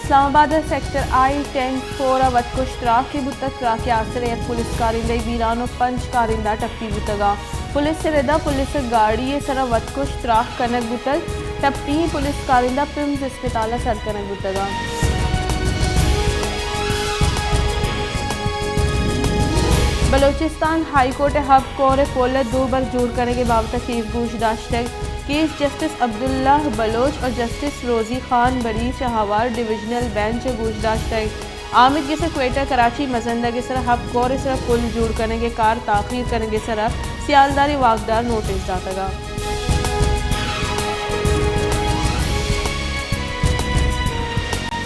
اسلام آباد ءِ sector I ten four ءَ وتکش تراکے بوتگ۔ تراک ءِ آسر ءَ یک پولیس کارندہ ءِ بیران ءُ پنچ کارندہ ٹپی بوتگ اَنت۔ پولیس ءِ رد ءَ پولیس ءِ گاڑی ءِ سر ءَ وتکش تراک کنگ بوتگ۔ ٹپی ئیں پولیس کارندہ پمز اسپتال ءَ سر کنگ بوتگ اَنت۔ بلوچستان ہائی کورٹ ءِ ہب کور ءِ پل ءِ دو بر جوڑ کنگ ءِ بابت ءَ کیس گوش داشتگ۔ کیس جسٹس عبداللہ بلوچ ءُ جسٹس روزی خان بریچ ءِ ہوار ڈویژنل بینچ ءَ گوش داشتگ۔ آمید گس ءَ کوئٹہ کراچی مزندگ ءِ سر ءَ ہب کور ءِ سر ءَ پل جوڑ کنگ ءِ کار تاخیر کنگ ءِ سر ءَ سیالدار ءِ واکدار نوٹس داتگ اَنت۔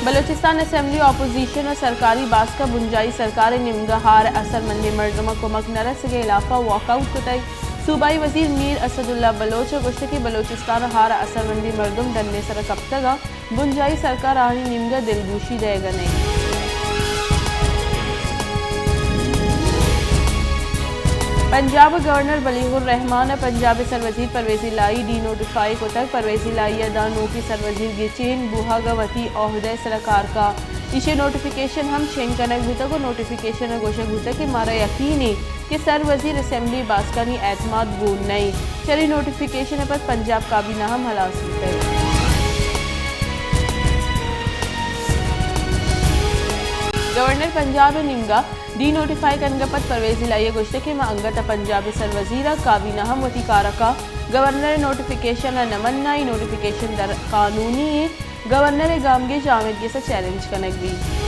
بلوچستان اسمبلی اپوزیشن ءُ سرکاری باسک ءَ بنجاہی سرکار ءِ نیمگ ءَ ہار ءِ اثرمندیں مردماں کمک نہ رسگ ءِ ہلاپ ءَ واک آؤٹ کتگ۔ صوبائی وزیر میر اسداللہ بلوچ ءَ گوشتگ کہ بلوچستان ءِ ہار ءِ اثرمندیں مردم ڈن ءِ سر ءَ کپتگ اَنت، بنجاہی سرکار آہانی نیمگ ءَ دلگوشی دئیگ ءَ نہ اِنت۔ پنجاب ءِ گورنر بلیغ الرحمان ءَ پنجاب ءِ سروزیر پرویز الہی ڈی نوٹیفائی کتگ۔ پرویز الہی ءَ داں نوکیں سروزیر گچین بوہگ ءَ وتی عہدہ ءِ سر ءَ کار کاں۔ ایشی ءِ نوٹیفیکیشن ہم شنگ کنگ بوتگ ءُ نوٹیفیکیشن ءَ گوشگ بوتگ کہ مارا یقین اِنت کہ سر وزیر اسمبلی باسکانی اعتماد گون نہ اِنت۔ چرے نوٹیفیکیشن ءَ پد پنجاب کابینہ ہم ہلاس بوتگ۔ گورنر پنجاب ءِ نیمگ ءَ ڈی نوٹیفائی کنگ ءَ پد پرویز الہی ءَ گوشتگ کہ ما انگت ءَ پنجاب ءِ سر وزیر ءَ، کابینہ ہم وتی کار ءَ کاں۔ گورنر ءِ نوٹیفیکیشن ءَ نہ مناں، اے نوٹیفیکیشن در قانونی اِنت۔ گورنر ءِ گامگیج آمید گس ءَ چیلنج کنگ بیت۔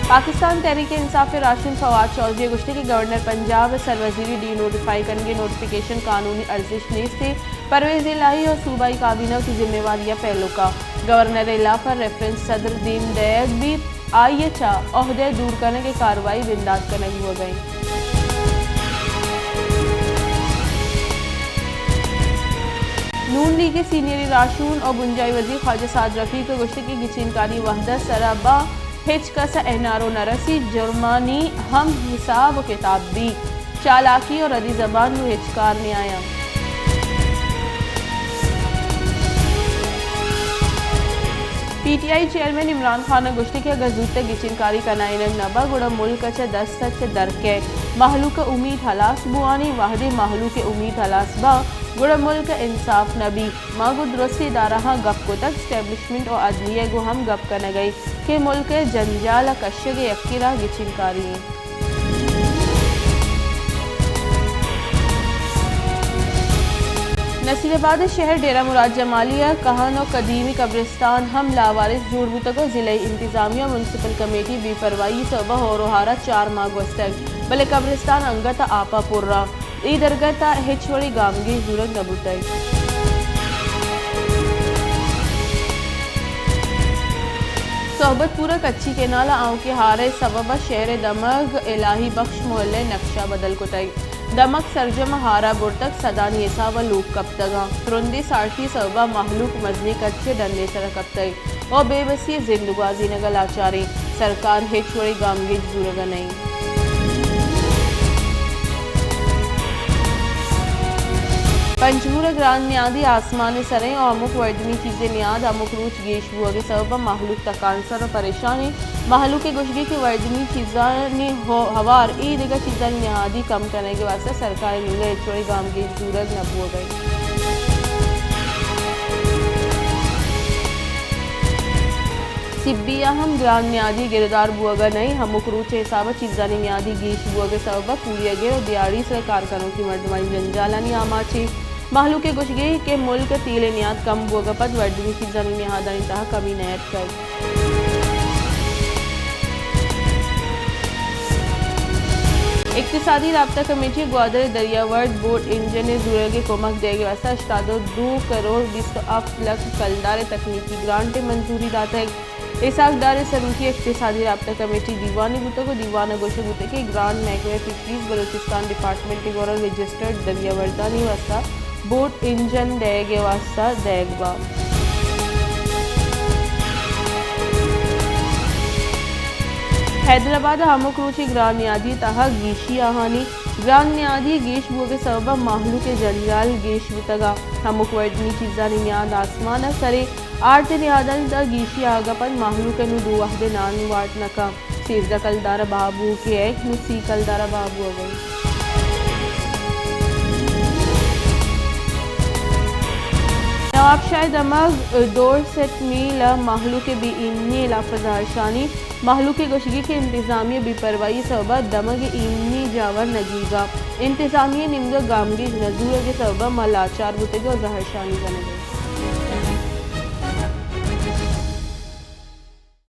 پاکستان تحریک انصاف ءِ راہشون فواد چوہدری ءَ گوشتگ کہ گورنر پنجاب ءِ سروزیری ڈی نوٹیفائی کنگ ءِ نوٹیفیکیشن قانونی ارزشت نیست اِنت۔ پرویز الہی ءُ صوبائی کابینہ وتی ذمہ واری ءَ پیلو کاں۔ گورنر ءِ ہلاپ ءَ ریفرنس صدر ءَ دیم دئیگ بیت، آئی ءَ چہ عہدہ ءِ دور کنگ ءِ کاروائی بندات کنگ بوگ ءَ اِنت۔ نون لیگ ءِ سینئر راہشون ءُ بنجاہی وزیر خواجہ سعد رفیق ءَ گوشتگ کہ گچینکاری وھد ءِ سر ءَ بہ ہچ کس ءَ این آر او نہ رسیت، جرمانی ہم حساب ءُ کتاب بیت۔ چالاکی ءُ ردی زبان گوں ہچ کار نیایاں۔ P T I chairman Imran Khan ءَ گوشتگ کہ اگاں زوتک گچینکاری کنائینگ نہ بہ گڑا ملک ءَ چہ دست ءَ چہ در کئیت۔ مہلوک ءِ امیت ہلاس بوان اِنت، وہدے مہلوک ءِ امیت ہلاس بہ گڑا ملک ءَ انصاف نہ بیت۔ ما گوں درستیں ادارہاں گپ کتگ، اسٹیبلشمنٹ ءُ عدلیہ ءَ گوں ہم گپ کنگ ءَ ایں کہ ملک ءِ جنجال ءَ کشگ ءِ یکیں راہ گچینکاری اِنت۔ نصیر آباد ءِ شہر ڈیرہ مراد جمالی ءِ کہن ءُ قدیمی قبرستان ہم لاوارث جوڑ بوتگ ءُ ضلعی انتظامیہ ءُ میونسپل کمیٹی ءِ بے پرواہی ءِ سبب ءَ ہور ءُ ہار ءَ چار ماہ گوستگ، بلے قبرستان انگت ءَ آپ ءَ پر اَنت۔ اے درگت ءَ ہچ وڑیں گامگیج زورگ نہ بوتگ۔ صحبت پور ءِ کچی کینال ءَ آؤکیں ہار ءِ سبب ءَ شہر ءِ دمگ الہی بخش محلہ ءِ نقشہ بدل کتگ۔ دمگ سرجم ءَ ہار ءَ برتگ، سدانی حساب ءَ لوگ کپتگ اَنت۔ ترندیں سارتی ءِ سبب ءَ مہلوک مزنیں کچے ءَ ڈن ءِ سر ءَ کپتگ ءُ بے بسی ءَ زند گوازینگ ءَ لاچار اِنت۔ سرکار ہچ وڑیں گامگیج زورگ ءَ نہ اِنت۔ پنجگور ءِ گران نیادی آسمان ءِ سر ءَ اِنت ءُ ہمک وردنی چیز ءِ نیاد ہمک روچ گیش بوگ ءِ سبب ءَ مہلوک تکانسر ءُ پریشان اِنت۔ مہلوک ءِ گوشگ اِنت کہ وردنی چیزانی ہو-، ہوار ءُ دگہ چیزانی نیادی کم کنگ ءِ واستہ سرکار ءِ نیمگ ءَ ہچ وڑیں گامگیج زورگ نہ بوگ ءَ اِنت۔ سبی ءَ ہم گران نیادی گردار بوگ ءَ نہ اِنت، ہمک روچ ءِ حساب ءَ چیزانی نیادی گیش بوگ ءِ سبب ءَ پوری ءِ گر ءُ دیہاڑی ءِ سر ءَ کار کنوکیں مردمانی جنجالانی آماچ اِنت۔ مہلوک ءِ گوشگ اِنت کہ ملک ءَ تیل ءِ نیاد کم بوگ ءَ پد وردنی چیزانی نیادانی تہا کمی نیتکگ۔ اقتصادی رابطہ کمیٹی ءَ گوادر ءِ دریاورد بوٹ انجن ءِ زورگ ءِ کمک دئیگ ءِ واستہ ہشتاد ءُ دو کروڑ بیست ءُ ہفت لکھ کلدار ءِ تکنیکی گرانٹ ءِ منظوری داتگ۔ اسحاق ڈار ءِ سروکی ءَ اقتصادی رابطہ کمیٹی ءِ دیوانے بوتگ ءُ دیوان ءَ گوشگ بوتگ کہ گرانٹ محکمہ فشریز بلوچستان ڈیپارٹمنٹ ءِ گورا رجسٹرڈ دریاوردانی واستہ بوٹ انجن دئیگ ءِ واستہ دئیگ باں۔ حیدرآباد ءَ ہمک روچی گران نیادی ءِ تہا گیشی آہانی گران نیادی گیش بوگ ءِ سبب ءَ مہلوک ءِ جنجال گیش بوتگ ءُ ہمک وڑنی چیزانی نیاد آسمان ءِ سر ءَ آرت ءُ نیاد انت ءُ گیشی آہگ ءَ پد مہلوک ءَ نوں دو وہد ءِ نان وارت نہ کنت۔ سیزدہ کلدار ءَ بہا بوگ ءِ عیک نوں سی کلدار ءَ بہا بوگ ءَ انت۔ نواب شاہ ءِ دمگ ڈورسیٹ میل ءَ مہلوک ءِ بے ایمنی ءِ ہلاپ ءَ زہرشانی۔ مہلوک ءِ گوشگ کہ انتظامیہ ءِ بے پرواہی ءِ سبب ءَ دمگ ءِ ایمنی جاور نہ دیگ ءَ، انتظامیہ ءِ نیمگ ءَ گامگیج نہ زورگ ءِ سبب ءَ ما لاچار بوتگ ءُ زہرشانی کنگ ءَ۔